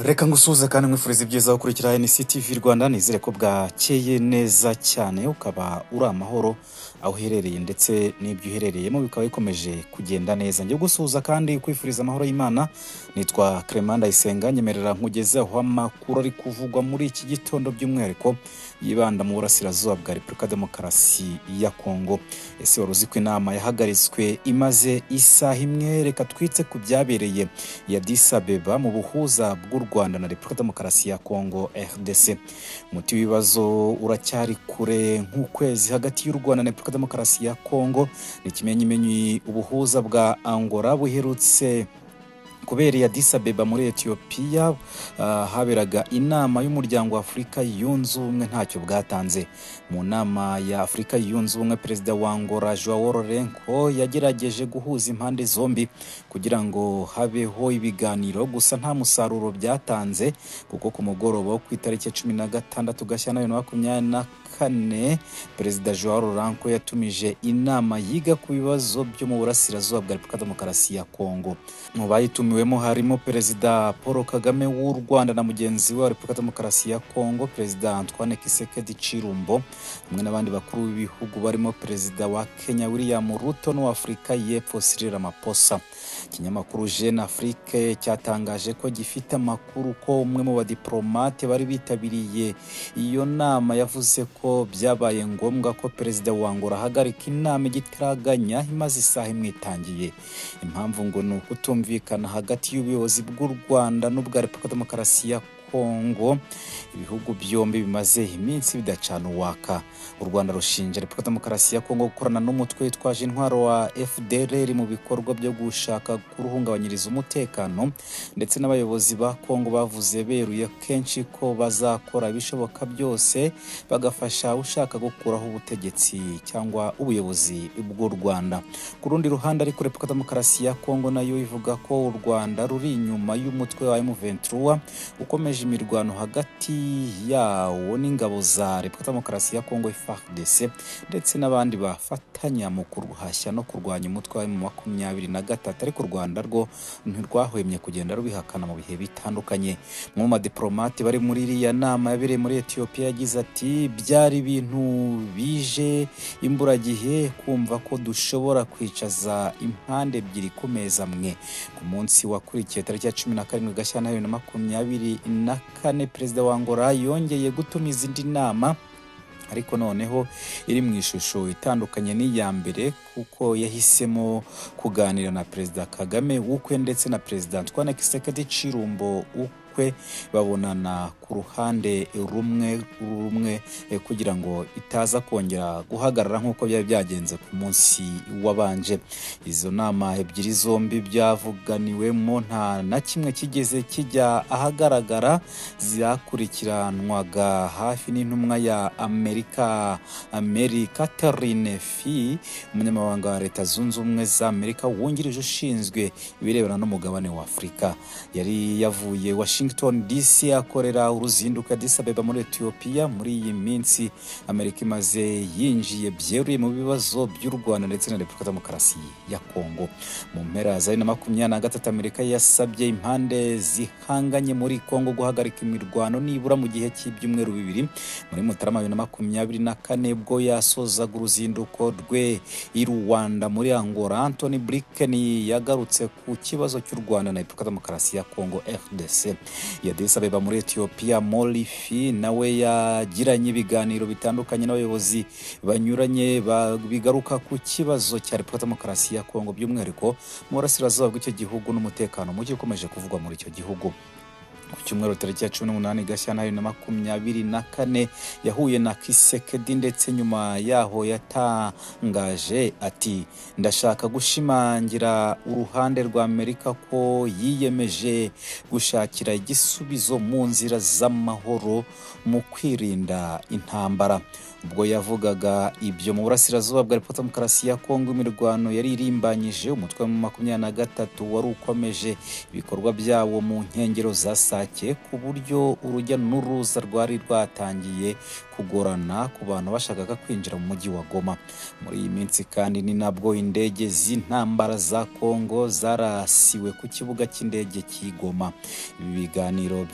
Reka ngusuhuze kandi nkwifuriza ibyiza gukurikira NCTV Rwanda. Nizere ko bwakeye neza cyane, ukaba uri amahoro aho uherereye ndetse n'ibyo uherereyemo bikaba bikomeje kugenda neza. Njye gusuhuza kandi kwifuriza amahoro y'Imana, nitwa Clement Ndayisenga. Nyemerera nkugezeho amakuru ari kuvugwa muri iki gitondo, by'umwihariko yibanda mu burasirazuba bwa Repubulika Demokarasi ya Kongo. Ese wari uzi ko inama yahagaritswe imaze isaha imwe? Reka twitse ku byabereye i Addis Abeba mu buhuza bw'u Rwanda na Repubulika Demokarasi ya Kongo, RDC. Umuti w'ibibazo uracyari kure nk'ukwezi hagati y'u Rwanda na Repubulika Demokarasi ya Kongo. Ni ikimenyimenyi ubuhuza bwa Angola buherutse kubera Addis Abeba muri Ethiopia, haberaga inama y'Umuryango wa Afurika Yunze Ubumwe, ntacyo bwatanze. Mu nama ya Afurika Yunze Ubumwe, Perezida wa Angola Joao Lourenço yagerageje guhuza impande zombi kugira ngo habeho ibiganiro, gusa nta musaruro byatanze, kuko ku mugoroba wo ku itariki ya 16 Gashyantare 2024, Perezida Joao Lourenço yatumije inama yiga ku bibazo byo mu burasirazuba bwa Repubulika Demokarasi ya Kongo. Mu bayitumiwemo harimo Perezida Paul Kagame w'u Rwanda na mugenzi we wa Repubulika Demokarasi ya Kongo, Perezida Antoine Tshisekedi Tshilombo, hamwe n'abandi bakuru b'ibihugu barimo Perezida wa Kenya William Ruto n'uwa Afurika y'Epfo Cyril Ramaphosa. Ikinyamakuru Jeune Afrique cyatangaje ko gifite amakuru ko umwe mu badiplomate bari bitabiriye iyo nama yavuze ko byabaye ngombwa ko Perezida wa Angola ahagarika inama igitaraganya imaze isaha imwe itangiye. Impamvu ngo ni ukutumvikana hagati y'ubuyobozi bw'u Rwanda n'ubwa Repubulika Demokarasi ya Kongo. Ibihugu byombi bimaze iminsi bidacana uwaka. U Rwanda rushinja Repubulika Demokarasi ya Kongo gukorana n'umutwe witwaje intwaro wa FDLR mu bikorwa byo gushaka kuruhungabanyiriza umutekano, ndetse n'abayobozi ba Kongo bavuze beruye kenshi ko bazakora ibishoboka byose bagafasha ushaka gukuraho ubutegetsi cyangwa ubuyobozi bw'u Rwanda. Ku rundi ruhande ariko, Repubulika Demokarasi ya Kongo nayo ivuga ko u Rwanda ruri inyuma y'umutwe wa M23 ukomeje imirwano hagati yawo n'ingabo za Repubulika Demokarasi ya Kongo, FARDC, ndetse n'abandi bafatanya mu kuruhashya no kurwanya umutwe wa M23. Ariko u Rwanda rwo ntirwahwemye kugenda rubihakana mu bihe bitandukanye. Mu madiplomate bari muri iriya nama yabereye muri Ethiopia yagize ati: "Byari ibintu bije imburagihe kumva ko dushobora kwicaza impande ebyiri ku meza amwe." Ku munsi wakurikiye, tariki ya 17 Gashyantare 2024, Perezida wa Angola yongeye gutumiza indi nama, ariko noneho iri mu ishusho itandukanye n'iya mbere, kuko yahisemo kuganira na Perezida Kagame ukwe ndetse na Perezida Antoine Tshisekedi Tshilombo ukwe, babonana ku ruhande rumwe rumwe, kugira ngo itaza kongera guhagarara nk'uko byari byagenze ku munsi wabanje. Izo nama ebyiri zombi, byavuganiwemo nta na kimwe kigeze kijya ahagaragara. Zakurikiranwaga hafi n'intumwa ya Amerika Mary Catherine Fee, umunyamabanga wa Leta Zunze Ubumwe za Amerika wungirije ushinzwe ibirebana n'umugabane wa Afurika. Yari yavuye Washington DC akorera uruzinduko Addis Abeba muri Ethiopia. Muri iyi minsi Amerika imaze yinjiye byeruye mu bibazo by'u Rwanda ndetse na Repubulika Demokarasi ya Kongo. Mu mpera za 2023, Amerika yasabye impande zihanganye muri Kongo guhagarika imirwano nibura mu gihe cy'ibyumweru 2. Muri Mutarama 2024, ubwo yasozaga uruzinduko rwe i Rwanda muri Angola, Antony Blinken yagarutse ku kibazo cy'u Rwanda na Repubulika Demokarasi ya Kongo, RDC. I Addis Abeba muri Ethiopia, Morifi nawe yagiranye ibiganiro bitandukanye n'abayobozi banyuranye bigaruka ku kibazo cya Repubulika Demokarasi ya Kongo, by'umwihariko mu burasirazuba bw'icyo gihugu n'umutekano muke ukomeje kuvugwa muri icyo gihugu. Ku cyumweru tariki ya 18 Gashyantare 2024, yahuye na Tshisekedi, ndetse nyuma yaho yatangaje ati: "Ndashaka gushimangira uruhande rwa Amerika ko yiyemeje gushakira igisubizo mu nzira z'amahoro mu kwirinda intambara." Ubwo yavugaga ibyo, mu burasirazuba bwa Repubulika Demokarasi ya Kongo imirwano yari irimbanyije. Umutwe wa 23 wari ukomeje ibikorwa byawo mu nkengero za Sake, ku buryo urujya n'uruza rwari rwatangiye. kugorana ku bantu bashakaga kwinjira mu mujyi wa Goma. Muri iyi minsi kandi ni nabwo indege z'intambara za Kongo zarasiwe ku kibuga cy'indege cy'i Goma. Ibi biganiro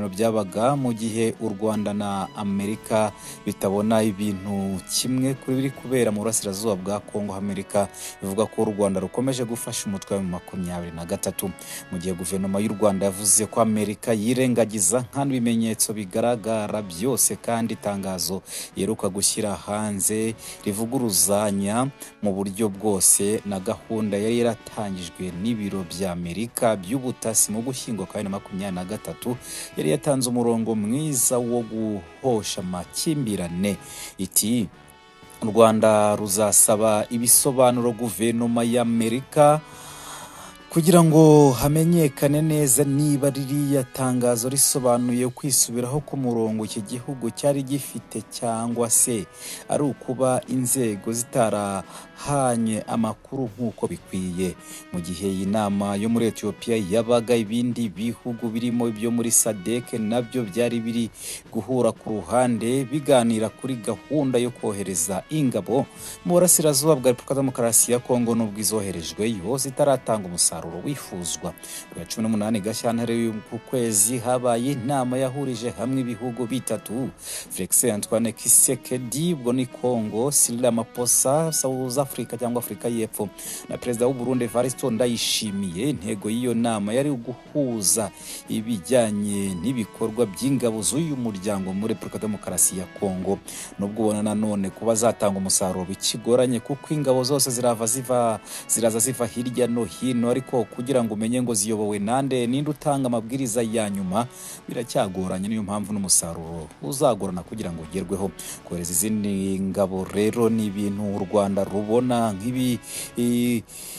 byabaga mu gihe u Rwanda na Amerika bitabona ibintu kimwe kuri biri kubera mu burasirazuba bwa Kongo. Amerika ivuga ko u Rwanda rukomeje gufasha umutwe wa M23, mu gihe guverinoma y'u Rwanda yavuze ko Amerika yirengagiza nkana ibimenyetso bigaragara byose, kandi itangazo iheruka gushyira hanze rivuguruzanya mu buryo bwose na gahunda yari yaratangijwe n'ibiro bya Amerika by'ubutasi mu Gushyingo kwa 2023, yari yatanze umurongo mwiza wo guhosha amakimbirane. Iti u Rwanda ruzasaba ibisobanuro guverinoma y'Amerika kugira ngo hamenyekane neza niba ririya tangazo risobanuye kwisubiraho k'umurongo iki gihugu cyari gifite, cyangwa se ari ukuba inzego zitarahanye amakuru nk'uko bikwiye. Mu gihe iyi nama yo muri Ethiopia yabaga, ibindi bihugu birimo ibyo muri SADC nabyo byari biri guhura ku ruhande biganira kuri gahunda yo kohereza ingabo mu burasirazuba bwa Repubulika Demokarasi ya Kongo, n'ubwo izoherejweyo zitaratanga umusaruro wifuzwa. Ku ya 18 Gashyantare ku kwezi habaye inama yahurije hamwe ibihugu bitatu: Felix Antoine Tshisekedi, ubwo ni Congo, Cyril Ramaphosa, South Africa cyangwa Afurika y'Epfo, na Perezida w'u Burundi Evariste Ndayishimiye. Intego y'iyo nama yari uguhuza ibijyanye n'ibikorwa by'ingabo z'uyu muryango muri Repubulika Demokarasi ya Kongo, nubwo ubona nanone kuba zatanga umusaruro bikigoranye, kuko ingabo zose ziraza ziva hirya no hino, ariko kugira ngo umenye ngo ziyobowe nande, ninde utanga amabwiriza ya nyuma, biracyagoranye. Niyo mpamvu n'umusaruro uzagorana kugira ngo ugerweho. Kohereza izindi ngabo rero ni ibintu u Rwanda rubona nk'ibi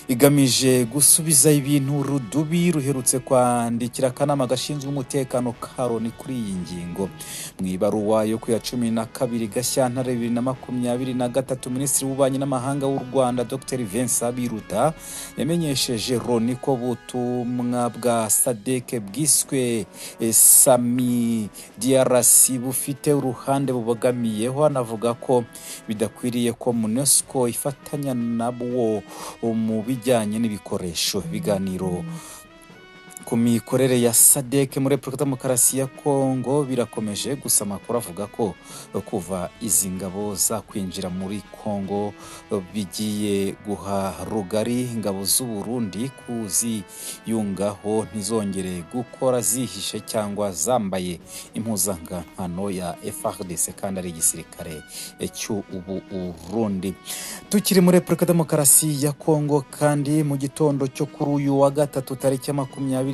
igamije gusubiza ibintu rudubi. Ruherutse kwandikira akanama gashinzwe umutekano ka Loni kuri iyi ngingo. Mu ibaruwa yo ku ya 12 Gashyantare 2023, Minisitiri w'Ububanyi n'Amahanga w'u Rwanda Dr Vincent Biruta yamenyesheje Loni ko ubutumwa bwa SADC bwiswe SAMIDRC bufite uruhande bubogamiyeho, anavuga ko bidakwiriye ko MONUSCO ifatanya nabwo mu bijyanye n'ibikoresho. Ibiganiro ku mikorere ya SADC muri Repubulika Demokarasi ya Kongo birakomeje, gusa amakuru avuga ko kuva izi ngabo zakwinjira muri Kongo bigiye guha rugari ingabo z'u Burundi kuziyungaho, ntizongere gukora zihishe cyangwa zambaye impuzankano ya FARDC kandi ari igisirikare cy'u Burundi. Tukiri muri Repubulika Demokarasi ya Kongo kandi, mu gitondo cyo kuri uyu wa gatatu tariki ya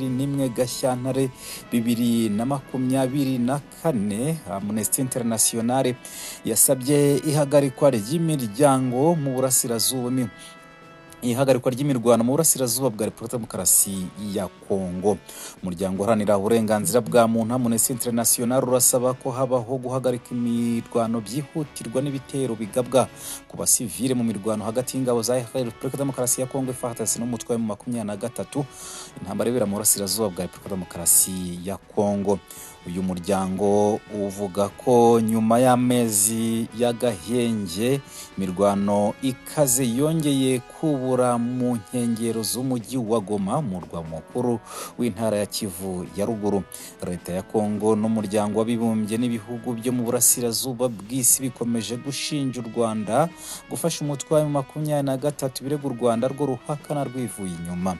21 Gashyantare 2024, Amnesty International yasabye ihagarikwa ry'imiryango mu burasirazuba, ihagarikwa ry'imirwano mu burasirazuba bwa Repubulika Demokarasi ya Kongo. Umuryango uharanira uburenganzira bwa muntu Amnesty International urasaba ko habaho guhagarika imirwano byihutirwa n'ibitero bigabwa ku basivile mu mirwano hagati y'ingabo za Repubulika Demokarasi ya Kongo FARDC n'umutwe wa M23, intambara ibera mu burasirazuba bwa Repubulika Demokarasi ya Kongo. Uyu muryango uvuga ko nyuma y'amezi y'agahenge, imirwano ikaze yongeye kubura mu nkengero z'umujyi wa Goma, umurwa mukuru w'intara ya Kivu ya Ruguru. Leta ya Kongo n'Umuryango w'Abibumbye n'ibihugu byo mu burasirazuba bw'isi bikomeje gushinja u Rwanda gufasha umutwe wa M23, ibirego u Rwanda rwo ruhakana rwivuye inyuma.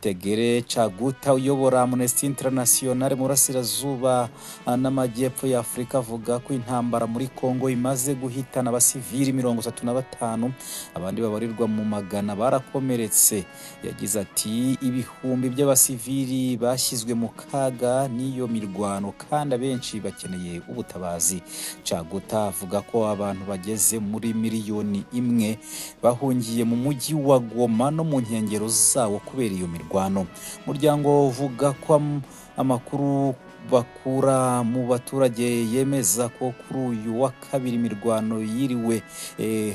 Tegere Caguta uyobora Amnesty International mu burasirazuba n'amajyepfo ya Afurika avuga ko intambara muri Kongo imaze guhitana abasivili 35, abandi babarirwa mu magana barakomeretse. Yagize ati ibihumbi by'abasivili bashyizwe mu kaga n'iyo mirwano kandi abenshi bakeneye ubutabazi. Caguta avuga ko abantu bageze muri 1 miliyoni bahungiye mu mujyi wa Goma no mu nkengero zawo kubera iyo mirwano. Umuryango uvuga ko amakuru Bakura mu baturage yemeza ko kuri uyu wa kabiri imirwano yiriwe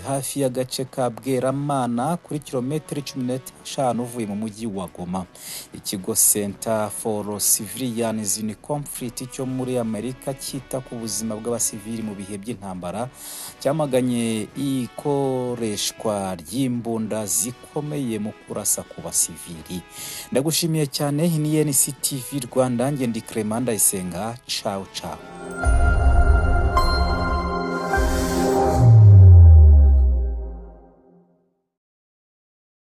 hafi y'agace ka Bweramana kuri kilometero 15 uvuye mu mujyi wa Goma. Ikigo Center for Civilians in Conflict cyo muri Amerika cyita ku buzima bw'abasivili mu bihe by'intambara cyamaganye ikoreshwa ry'imbunda zikomeye mu kurasa ku basivili. Ndagushimiye cyane. Ni NCTV Rwanda, njye ndi Clement Ndayisenga. Ciao ciao.